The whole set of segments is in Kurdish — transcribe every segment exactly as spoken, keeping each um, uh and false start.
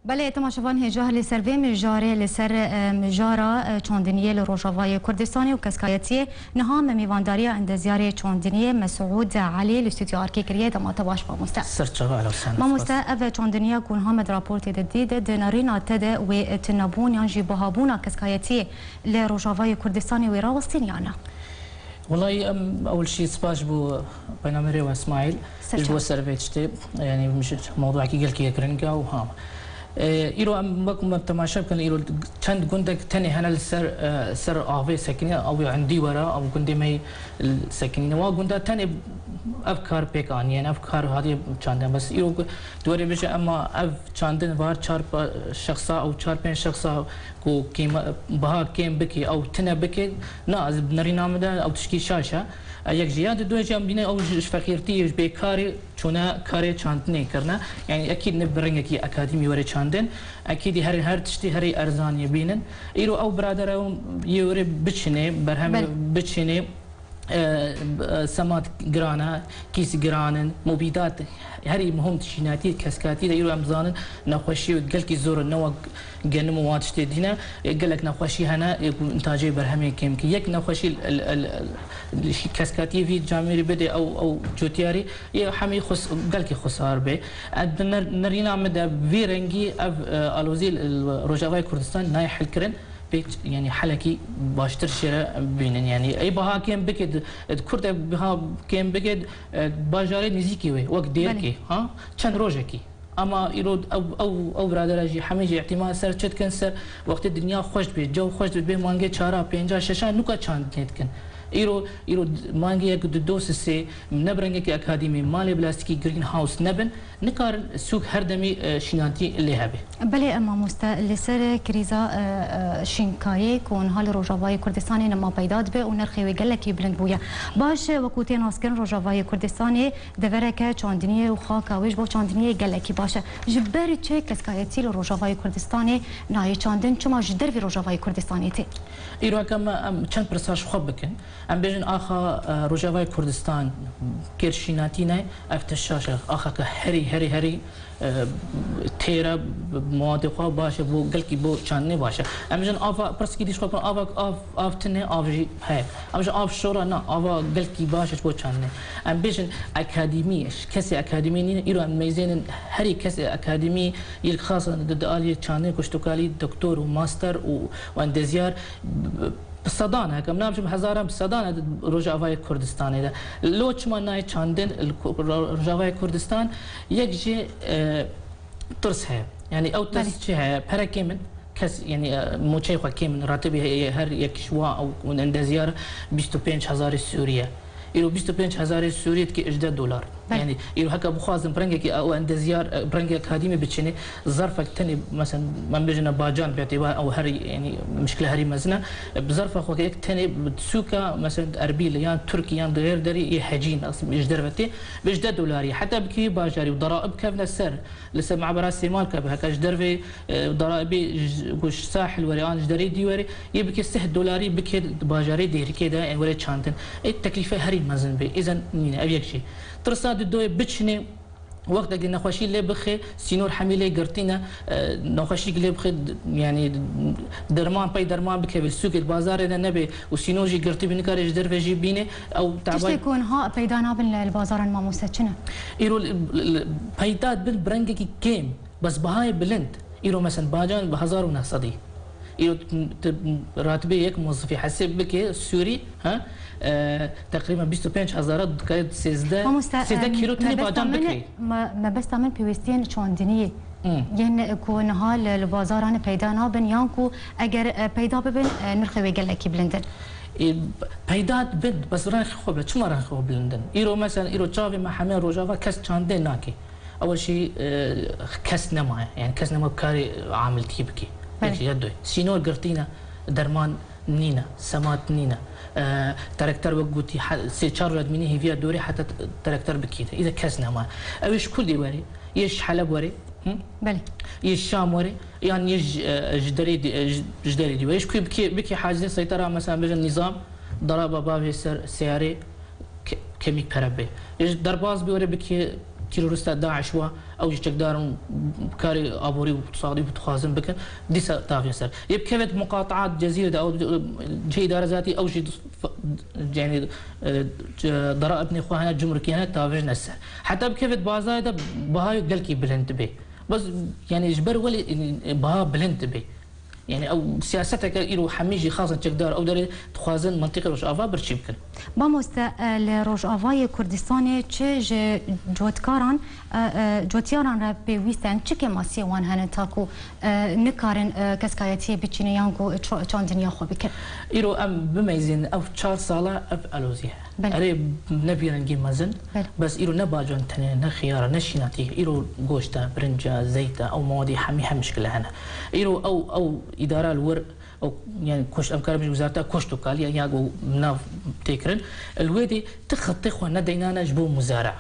Belê, temaşevan hêja li ser vê mijarê, li ser, e, mijara, e, çandiniyê li Rojavayê Kurdistanê û keskayetiyê, niha me mîvandariya endezyarê çandiniyê Mesûd Elî li stûdyo arkê kiriye. Dema te baş, mamoste. Ser çava, Elewsen. Mamoste, ev çandiniya ku niha me di raportê de dî de, di nerîna te de wê tunebûn yan jî bihabûna keskayetiyê li Rojavayê Kurdistanê wê rawestîn ya ne? Welayi em ewil şî spas ji bo penamerê we Îsmaîl, ji bo ser vê tiştê, yanî mewduekî gelkî yek giring e û ha. E, îro em wek me temaşe bikin, îro çend gundek tenê hene li ser, e, ser avê sekinî, ew ê endî were, ew gundê me yê sekinî. Wa gunda tenê ev kar pêk aniye, ev kar hatiye çandin. Bes îro ku tu werê bêje, ema ev çandin var çar pa-, şexsa û çar pênc şexsa ku kêma-, biha kêm bike, ew tune bike, na, ez bi nerîna min de ew tişkî şaş e. E, yek jî ya, di duê jî em bîne ew ji, ji feqîrtî, ji bêkarî çûne karê çandinê kirine. Yanî ekîd ne bi rengekî akademî were çandin. Ekîdî her, her tiştî herî erzaniyê bînin. Îro ew biradere yê were biçine, berhemê biçine. E, e, semat giran e, kîs giran in, mobîdat herî muhim tişînatî, keskatî de îro em zanin nexweşî gelkî zor in, ne wek genim û wan tiştê dîne, e, gelek nexweşî hene, e, ku intacê berhemê kêm ki. Yek nexweşî el, el, el, keskatiyê vî camêrî bide ew, ew cotiyarî, yê hemî xus-, gelkî xusar be. E, di ner-, nerîna min de vî rengî ev, e, alozî li, li Rojavayê Kurdistan nayê hilkirin. Pêk, yanî helekî baştir jê re bînin. Yanî ê biha kêm bike, di, di Kurd e biha kêm bike, e, bajarê nêzîkî wê, wek Dêrikê, ha? Çend rojekî. Ama îro ew, ew, ew biradera jî hemî jî îtîma ser çi dikin, ser wextê dinya xweş dibe, cew xweş dibe, bê mangê çara, pênca, şeşa nûka çandinê dikin. Îro, îro mangê yek, du, du, sê, ne bi rengekî akademî, malê plastîkî, greenhouse nebin, nikarin sûk her demî, e, şînatî lê hebe. Belê, e, mamoste, li ser krîza, e, e, şînkayê ku niha li Rojavayê Kurdistanê nema peyda dibe û nirxê wê gelekî bilind bûye. Baş e, wekû tê naskirin, Rojavayê Kurdistanê devereke çandiniyê û xaka wê ji bo çandiniyê gelekî baş e. Ji ber çi keskayetî li Rojavayê Kurdistanê nayê çandin, çima ji dervî Rojavayê Kurdistanê tê? Îro heke me em çend pirsa ji xwe bikin. Em bêjin axa, e, Rojavayê Kurdistan kêr şînatî ne, ev tişt şaş e. Axeke herî, herî, herî, e, têr e, bi mewatê xwe baş e, bo gelkî bo çandinê baş e. Em bêjin ava, pirskî dî ji xwe bikin, ava, av, av tune, av jî heye. Em bêjin av şor e, na, ava gelkî baş e ji bo çandinê. Em bêjin akademî, kesê akademî nîne, îro em meyzênin herî kesê akademî, yek xas di, di aliyê çandinê, kuştokalî, doktor û master û, û endezyar, bi sedan e, heke em nabêjim hezaran, bi sedan e di Rojavayê Kurdistanê de. Lo çima nayê çandin li Ku-, Ro-, Rojavayê Kurdistan? Yek jî, e, tirs heye. Yanî ew tirs çi heye? Pere kêm in. Kes, yanî, e, mûçeyê xwe kêm in. Ratibî heye, her yek ji wa ew endezyar bîst û pênc hezarê Sûrî ye. Îro bîst û pênc hezarê Sûrî dike hejdeh dolar. Belê. Yanî îro heke bixwazin bi rengekî ew endezyar, e, bi rengê akademî biçînê, zerfek tenê, mesela, em bêjin bacan pê tê, ew her, yanî, mişkile herî mezin e. Bi zerfa xwe yek tenê bi sûka, mesela, Erbîl yan Tirkî yan di gêr derî yê hecîn, ji derve tê, bi hejdeh dolarî. Heta bikî bajarî û deraib kevne ser, li ser mabera Sêmalka bi, heke ji dervê, e, deraibê ji, ku ji sahil were an ji derê dî were, yê bike sih dolarî bike bajarê Dêrikê de, e, were çandin. Ê teklîfe herî mezin bê. Îzen nîne, ev yek jî. Tirsa di doyê biçinê, wextekî nexweşî lê bixe, sînor hemî lê girtî ne, e, nexweşîk lê bixe, d-, yanî derman pey derman bikeve, li sûkê, di bazarê de nebe û sînor jî girtî bî, nikare ji derve jî bîne, ew taba- Tiştê ku niha peyda nabin li, li bazaran, mamoste, çi ne? Îro li, li, li, peyda dibin bi rengekî kêm, bes bihayê bilind. Îro, mesela, bacan bi hezar û neh sedî. Îro t-, t-, ratibê yek muzifî hesêb bike, Sûrî, ha? E, teqrîben bîst û pênc hezara dikare sêzdeh, Mamoste, sêzdeh em, kîlo tenê mebesta bacan min, bikirî. Me-, mebesta min pêwîstiyên çandiniyê. Hmm. Yên ku niha li, li bazaran peyda nabin, yan ku eger, e, peyda bibin, e, nirxê wê gelekî bilind in. E, peyda bin, bes rengê xwe be. Çima rengê xwe bilind in? Îro, mesela, îro çavê me hemê Rojava kes çandê nake. Ew jî, e, kes nemaye. Yani kes nema karê amiltî bike. Belê. Yek jî ya doy. Sînor girtî ne, derman nîne, semat nîne. E, terekter wek gotî, he-, sê çar roj dimîne hêviya dorê heta t-, terekter bikî de. Îde kes nemaye. Ew ê ji Kurdê were, yê ji Heleb were. Hı? Belê. Yê ji Şam were, yan yê ji, e, ji derê dî, e, ji, ji derê dî were. Ji ku bikê, bikê hacizê seytera, mesela, bêjin nîzam, daraba bavê ser seyarê, ke-, kemîk pere bê. Ji derbaz bê were bikê terorista DAIŞ wa, ew jî çekdarin karê aborî û iqtisadî dixwazin bikin, dîsa daxin ser. Yê bikevêt muqataat Cezîrê de, ew cihê îdare zatî, ew jî f-, yanî, e, c-, deraibnê xwe hene, cumrikî hene, davêjine ser. Heta bikevêt bazarê de baha gelkî bilind dibe. Bes, yanî ji ber welê, e, baha bilind dibe. Yanî ew siyaseteke îro hemî jî xasin çekdar ew derê dixwazin mintîqê Rojava birçî bikin. Mamoste, e, li Rojavayê Kurdistanê çi ji cotkaran, e, e, cotyaran re pêwîst in, çi kêmasiyê wan hene ta ku, e, nikarin, e, keskayetiyê biçînin yan ku ça-, çandiniya xwe bikin? Îro em bimeyzînin ev çar sala ev alozî heye. Belê. Erê, ne vî rengî mezin, Belê. Bes îro ne bacan tenê, ne xiyara, ne şînatî. Îro goşt e, birinc e, zeyt e, ew mawadî hemî hem mişkile hene. Îro ew, ew îdara li wir, ew, yanî koşt, em karin bêjin wezareta koşt û kaliya ya ku nav tê kirin. Li wê dê ti xetê xwe nedeyna ne ji bo muzara.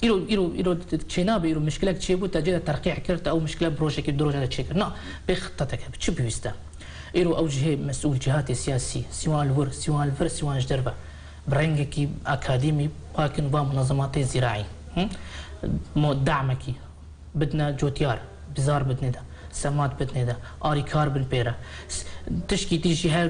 Îro, îro, îro çênabe, îro mişkilek çêbû, te cê de terqîh kir, te ew mişkile bi rojekî, du roja de çêkir. Na, pê xetetek hebe, çi pêwîst e? Îro ew cihê mesûl, cihatê siyasî, sîwan li wir, sîwan li vir, sîwan ji derve, bi rengekî akademî pakin va munazematê zîraî, hi? Mo-, damekî bidine cotyar, bizar bidinê de, semat bidinê de, arîkar bin pê re. S-, tişkî dî jî her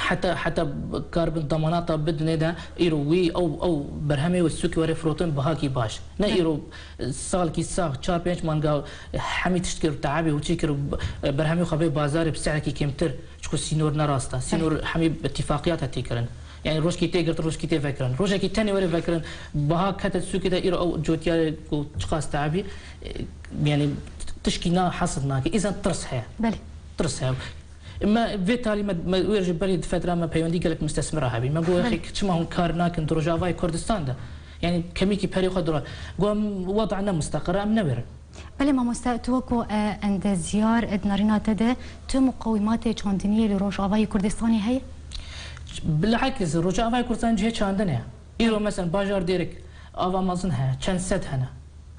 heta, heta kar bin damanata bidinê de, îro wî ew, ew berhemê wê sûkê were firotin bihakî baş. Ne Ne. îro, e, salkî sax, çar pênc manga hemî tişt kir, teebê û çî kir, e, berhemê xwe bê bazarê bi sehrekî kêmtir, çiku sînor ne rast e. Sînor Evet. hemî bi tifaqiyata tê kirin. Yanî rojkî tê girtin, rojkî tê vekirin. Rojekî tenê were vekirin, baha kete sûkê de îro ew cotiyarê ku çiqas teebî, e, yanî tişkî na hesid nake. Îzen tirs heye. Belê. Tirs heye. Me vê talî me, me wê ji berî di fetra me peywendî gelek mistesmira hebî. Me got, Belê. "Yexê çima hûn kar nakin di Rojavayê Kurdistan de? Yanî kemîkî perê xwe dura." Got, "Em weda ne mustaqir e, em newêrin." Belê mamoste, tu wekû, e, endezyar, e, di nerîna te de tu muqawîmatê çandiniyê li Rojavayê Kurdistanê heye? Bilakis, Rojavayê Kurdistanê cihê çandinê ye. Îro, mesela, bajar Dêrik, ava mezin heye, çend sed hene.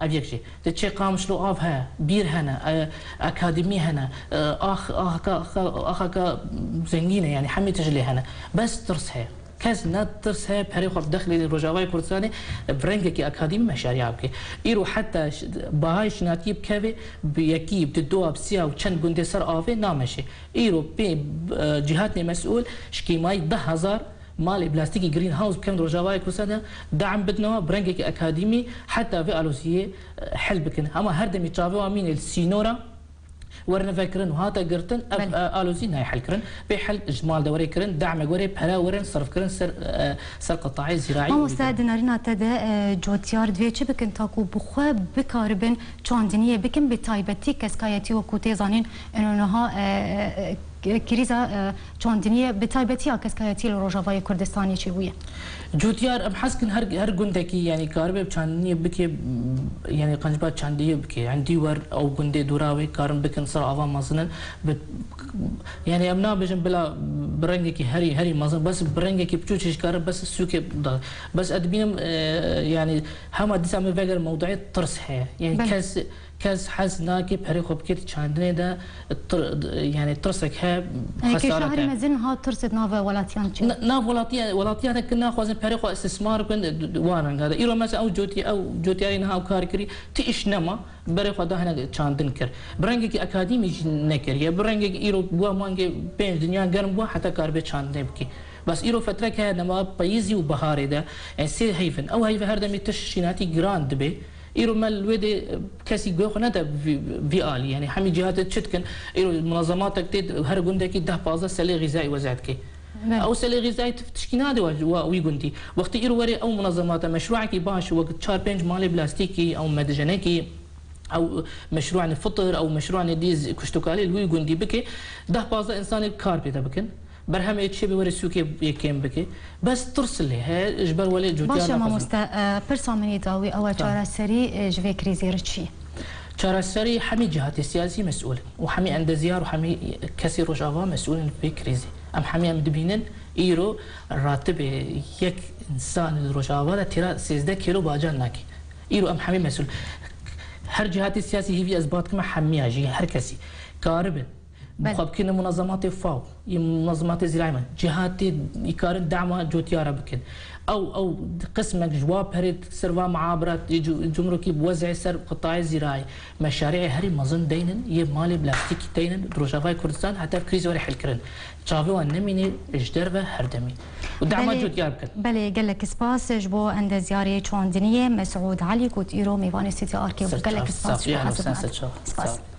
Ev yek jî. Di çê Qamişlo av heye, bîr hene, e, akademî hene, e, ax-, axaka, axa-, axaka zengîn e, yanî hemî tij lê hene. Bes tirs heye. Kes ne tirs heye, perê xwe bidexilîne Rojavayê Kurdistanê, bi rengekî akademî meşariya bike. Îro heta ş-, bahayê şînatiyê bikeve, bi yekî, bi duwa, bi siya û çend gundê ser avê nameşe. Îro pê, e, cihatê mesûl ji kêmayî deh hezar malê plastîkî greenhouse bikevin Rojavayê Kurdistanê, de'm bidinê wan bi rengekî akademî heta vê aloziyê, e, hel bikin. Hema her demî çavê wan mîne li sînora, werine vekirin û hate girtin, ev, Belê. e, alozî nayê hel kirin. Bê hel ji mal de were kirin, de'mek were, pere werin sirf kirin ser, e, ser qitayê zîraî û Mamoste, digel. Di nerîna te de, e, cotyar divê çi bikin ta ku bi xwe bikaribin çandiniyê bikin, bi taybetî keskayetî wekû tê zanîn, eno niha, e, e, e, krîza, e, çandiniyê bi taybetî ya keskayetî li Rojavayê Kurdistanê çêbûye? Cotyar, em hez kin her, her gundekî, yanî, karibe çandiniyê bike, m, yanî, qencba çandiniyê bike. Yanî, dî wer ew gundê dûra wê karin bikin ser ava mezinin. Bi, yanî, em nabêjin bila bi rengekî herî, herî mezin, bes bi rengekî piçûçî ji karin bes sûkê da. Bes ez dibînim, e, yanî, hema dîsa min veger mewduê tirs heye. Yanî, Belê. kes Kes hez nake perê xwe bike di çandinê de, tir-, yanî tirsek heye, Yanî xesaret kêşa herî heye. Mezin ha tirs di nav welatiyan çi? Na-, nav welatiya-, welatiyan ki naxwazin perê xwe istismar bikin, di, di wan renga de. Îro mesela ew cotî-, ew cotiyarê niha ew kar kirî, ti îş nema, berê xwe da hene çandin kir. Bi rengekî akademî jî nekiriye. Bi rengekî îro bûa mangê pênc dinya germ bûa heta karibe çandinê bikî. Bes îro fetrek heye nema peyizî û biharê de, yanî sê heyvin. Ew heyve her demî tiş şînatî giran dibe. Îro me li wê dê, e, kesî guhê xwe nede vî, vî alî. Yanî hemî cîhatê çi dikin? Îro munezematek tê, her gundekî deh pazdeh selê xîzayî weza dike. Belê. Ew selê xîzayî tu tişkî nade wa, wa, wî gundî. Wextî îro were ew munezemata meşruekî baş wek çar pênc malê plastîkî, ew medijenekî, ew meşruanê fitir, ew meşruanê dî z-, kuştokalê li wî gundî bike, deh pazdeh insanê kar pê de bikin. Berhemê çêbê were sûkê yê kêm bike. Bes tirs lê heye, ji ber welê cotiyar Baş e, naxwazin. Mamoste, e, pirsa min yê dawî ew e, Tamam. çareserî, e, ji vê krîzê re çi ye? Çareserî hemî cihatê siyasî mesûl in û hemî endezyar û hemî kesê Rojava mesûl in vê krîzê. Em hemî em dibînin îro ratibê yek însan li Rojava de têra sêzdeh kîlo bacan nake. Îro em hemî mesûl. Her cihatê siyasî hîvî ez bat kime hemiya jî, her kesî. Karibin. Belê. Xwe bikine munazematê faw, yê munazematê zîrayê me. Cîhatê îkarin dema cotiyara bikin. Ew, ew qismek ji wa perê ser va meabira, e, cu-, cumrukî bi wezê ser qitayê zîrayê. Meşarîê herî mezin deynin, yê malê plastîkî deynin, di Rojavayê Kurdistan heta krîz were helkirin. Çavê wan nemîne ji derve her demî. Û dema Belê, cotiyar bikin. Belê, gelek spas ji bo endezyarê çandiniyê Mesûd Elî ku îro mêvanê Stûdyo Arkê bû. Ser Gelek çav. Spas Sağ ji bo ol. Spas. Spas.